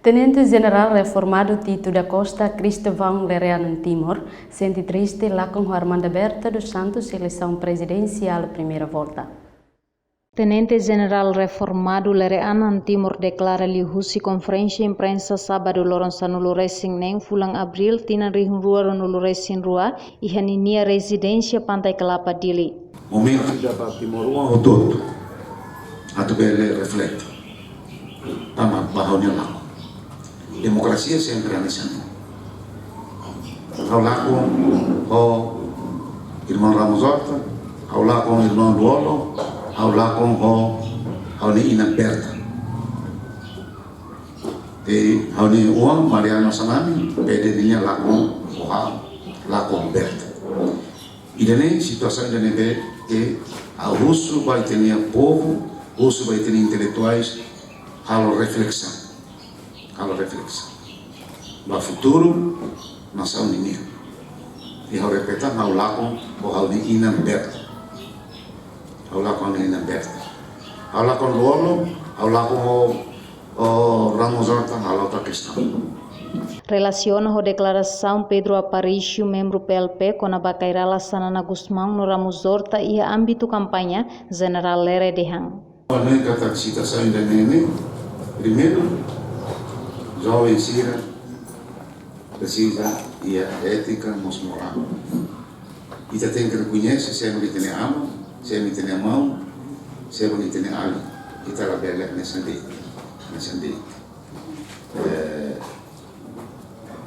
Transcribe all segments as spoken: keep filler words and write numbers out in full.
Tenente Jenerál Reformadu Tito da Costa Cristóvão Lere Anan Timor sente triste lakon ho Armanda Berta dos Santos eleisaun prezidensiál primeira volta. Tenente Jenerál Reformadu Lere Anan Timor deklara liuhusi konferénsia imprensa sábadu loron sanulu resin neen fulan Abríl tinan rihun rua ruanulu resin rua iha ninia rezidénsia Pantai Kelapa, Dili. Momentu ida ba timoroan hotu-hotu atu bele reflete tanba ba ha'u-nia lakon. Demokrasia sempre hanesan ne'e. Ha'u lakon ho irmaun Ramos Horta, ha'u lakon ho irmaun Lú-Olo, ha'u lakon ho ha'u-nia inan Berta. I ha'u-nia oan Mariano Xanana, pede ninia lakon ho ha'u, lakon ho Berta. Ida-ne'e situasaun ida ne'ebé ha'u husu ba ita-nia povu, husu ba ita-nia intelektuais, halo reflesaun. Halo reflesaun ba futuru nasaun ninian. I ha'u repete, ha'u lakon ho ha'u-nia inan Berta. Ha'u lakon ho ha'u-nia inan Berta. Ha'u lakon ho Lú-Olo, ha'u lakon ho, ho Ramos Horta, halo ta kestaun. Relasiona ho deklarasaun Pedro Aparício, membru P L P, kona-ba Kay Rala Xanana Gusmão no Ramos Horta iha ámbitu kampaña, Jenerál Lere dehan. Ha'u hanoin katak situasaun ida-ne'e, primeiru, joven sira presiza iha étika mós morál. Ita tenke rekoñese sé mak ita-nia aman, sé mak ita-nia maun, sé mak ita-nia alin. Ita labele hanesan de'it, hanesan de'it. Eh,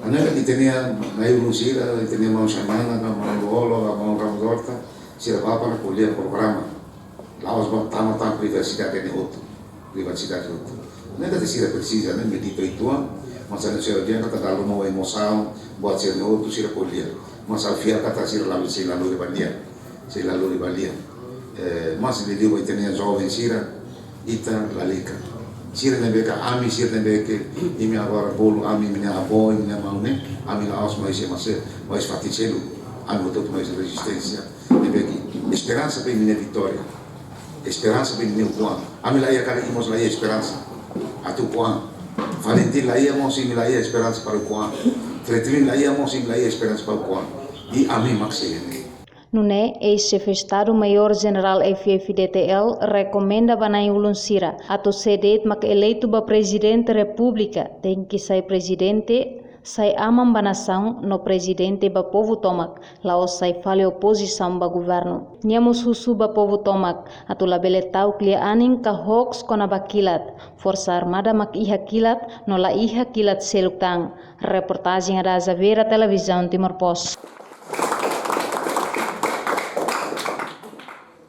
Ane ita-nia na'i-ulun sira, ita-nia maun Xanana, ka maun Lú-Olo, ka maun Ramos Horta, sira bá para ko'alia programa. La'ós ba tama tan privasidade nia hotu, privasidade hotu. Ne'e ita sira presiza, ne'e medita uitoan, mas ane sira dia kata dalu mau emosaun, buat sira-nia hotu sira ko'alia. Mas ha'u fiar katak sira lalu, sei lalori ba lia. Sei lalori ba lia. Eh, mas liuliu ba ita-nia joven sira, ita lalika. Sira ne'ebé ke ami, sira ne'ebé ke imi agora bolu ami, imi-nia avó, imi-nia maun ne'e, ami la'ós mai se mase, mai fatin seluk. Ami hotu mai rezisténsia. Ne'ebé ke esperansa ba imi-nia vitória. Esperansa ba imi-nia ukun-an. Ami la iha karik, imi mós la iha esperansa atu ukun-an. Valentin la iha, mós imi la iha esperansa para ukun-an. Fretilin la iha, mós imi la iha esperansa para ukun-an. I ami mak sei ne'e. Nune'e, eis-Xefe Estadu Maiór Jenerál F F D T L rekomenda ba na'i-ulun sira, atu sé de'it mak eleitu ba Prezidente Repúblika, tenke sai prezidente, sai aman ba nasaun no prezidente ba povu tomak, la'ós sai fali opozisaun ba governu. Nia mós husu ba povu tomak, atu labele ta'uk lia-anin ka hoax kona-ba kilat, Forsa Armada mak iha kilat, no la iha kilat seluk tan. Reportajen Ada Xaviera, Televizaun Timor Post.